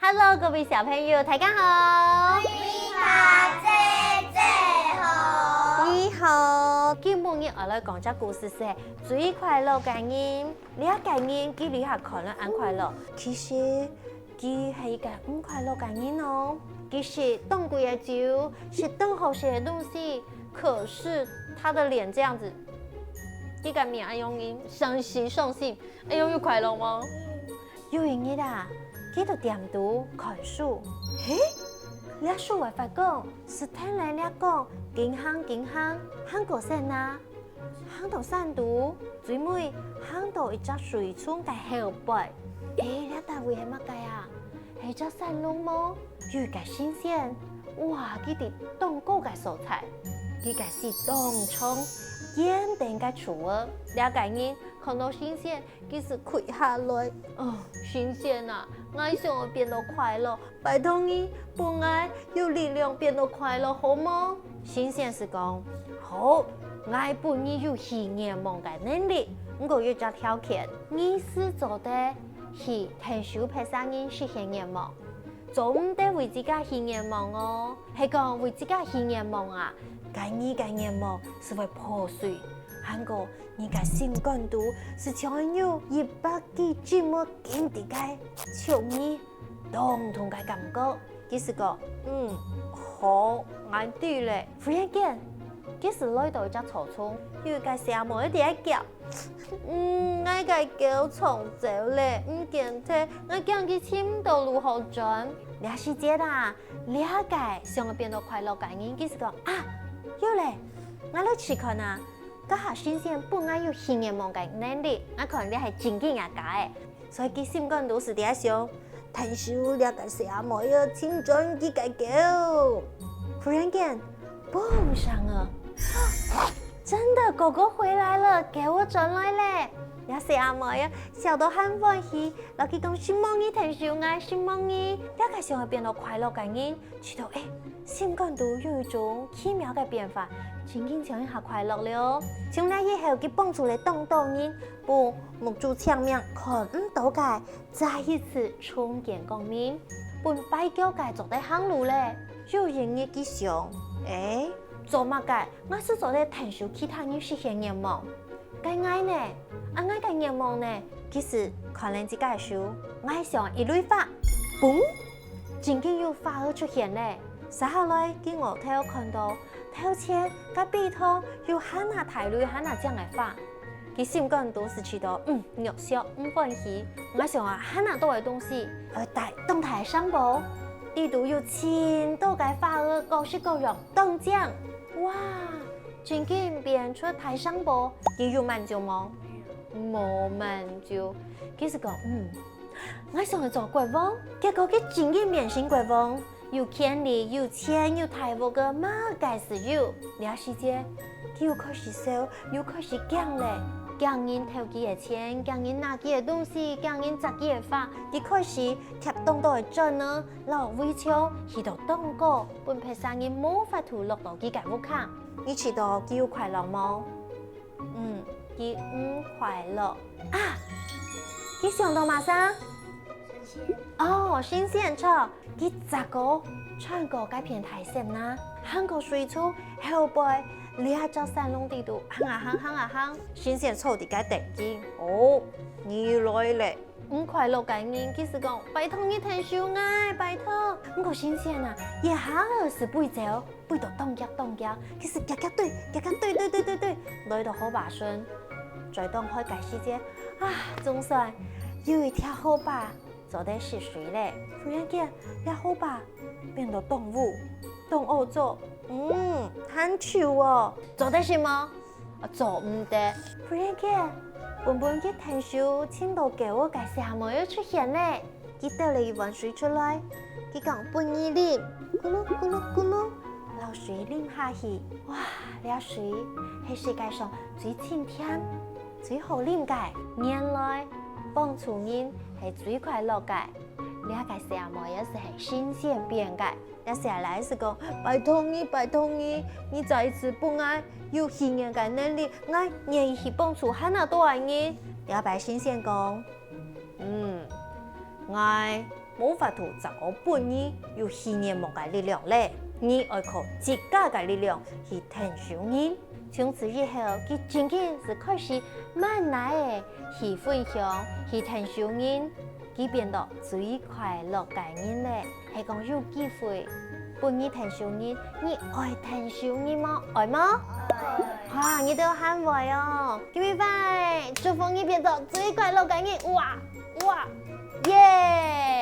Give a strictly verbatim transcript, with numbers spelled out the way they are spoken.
Hello，各位小朋友，大家好！你好，今晡日𠊎來講隻故事係最快樂个人。這個人佢這下看來恁快樂，其實佢係一個毋快樂个人哦。佢食當貴个酒，食當好食个東西，可是他的臉這樣子，佢个面恁樣，傷心傷心，恁樣有快樂嗎？ 有一日啊，佢在店肚看書，嘿，這書會發光，斯天然亮光，緊行緊行，行過山啊，行到山肚，最尾行到一隻水沖个後背。誒，這搭位係麼个啊？係隻山窿無？有一個神仙，哇，佢在當高个所在，佢个翼當長，堅定个手啊，這個人看到神仙， 佢斯跪下來：「哦，神仙啊，𠊎想愛變到快樂，拜託你分𠊎有力量變到快樂，好無？」神仙斯講：「好，𠊎分你有許願望个能力，毋過有一隻條件，你斯做得去𢯭手別儕人實現願望。 做毋得為自家許願望哦，係講為自家許願望啊，該你个願望斯會破碎，還過你个心肝肚斯像有一百支針仔緊在該刺你，當痛个感覺。」佢斯講：「嗯，好，𠊎知了。」忽然間，佢斯來到一隻草叢，有一個細阿妹在該噭：「嗯，𠊎个狗撞走了，毋見忒，𠊎驚佢尋毋到路好轉。」這時節啊，這個想愛變到快樂个人，佢斯講：「啊，有了，𠊎來試看啊，該下神仙分𠊎有許願望个能力，𠊎看這係真个也假个。」所以佢心肝肚斯在該想：「𢯭手這個細阿妹愛尋轉佢个狗。」忽然間， 嘣聲啊！「真的，狗狗回來了，狗仔轉來了！」這細阿妹啊，笑到恁歡喜，摎佢講：「承蒙你𢯭手𠊎，承蒙你！」這個想愛變到快樂个人，試著，誒，心肝肚有一種奇妙个變化，真經像一下快樂了哦。從那以後，佢幫助了當多人，分目珠青盲看毋到个 再一次重見光明，分跛腳个做得行路了。有一日佢想：「誒，做麼个𠊎斯做得𢯭手其他人實現願望？該𠊎呢？啊，𠊎个願望呢？」佢斯看等自家个手，「𠊎想愛一蕊花。」嘣！真經有花仔出現了。續下來，佢昂頭看到頭前該陂塘有還較大蕊、還較靚个花。 佢心肝肚斯試著，嗯，弱小，毋歡喜。「𠊎想愛還較多个東西，愛戴當大个城堡，裡肚有盡多个花仔，各式各樣，當靚。」哇，真經變出大城堡，佢有滿足無？無滿足。佢斯講：「嗯， 𠊎想愛做國王。」結果佢真經變成國王，有權力、有錢、有大屋仔，麼个斯有。這時節，佢又開始愁，又開始驚了。驚人偷佢个錢，驚人拿佢个東西，驚人摘佢个花，佢開始貼當多个磚仔，摎圍牆起到當高，分別儕人無法度落到佢个屋下。你試著佢有快樂無？ 嗯，佢毋快樂。啊，佢想到麼儕？哦，神仙著，佢趖高，穿過該片大森林，行過水沖，後背這隻山窿裡肚，行啊行，行啊行，神仙坐在該等佢。「哦，你來了。」 毋快樂个人，佢斯講：「拜託你𢯭手𠊎，拜託！」毋過神仙啊，一下仔斯飛走，飛到當遽當遽，佢斯遽遽追，遽遽追，追追追追，來到河壩脣。在當海个時節，啊，總算有一條河壩做得食水了。忽然間，這河壩變到當烏，當齷齪，嗯，還臭哦，做得食無？ 啊，做毋得。忽然間，本本佢𢯭手尋到狗仔个細阿妹又出現了。佢兜了一碗水出來，佢講：「分你啉。」咕嚕咕嚕咕嚕，摎水啉下去。哇，這水係世界上最清甜、最好啉个。原來幫助人係最快樂个。這個細阿妹也斯係神仙變个。 這細倈仔斯講：「拜託你，拜託你，你再一次分𠊎有許願个能力，𠊎願意去幫助還較多个人。」這擺神仙講：「嗯，𠊎 無法度再過分你有許願望个力量咧，你愛靠自家个力量去𢯭手人。從此以後，佢正經就開始慢慢仔去分享，去𢯭手人，佢變到最快樂个人咧。係講有機會分你𢯭手人，你愛𢯭手人無？愛無？哇，你兜喊會哦！Give me five，祝福你變到最快樂个人！哇哇耶！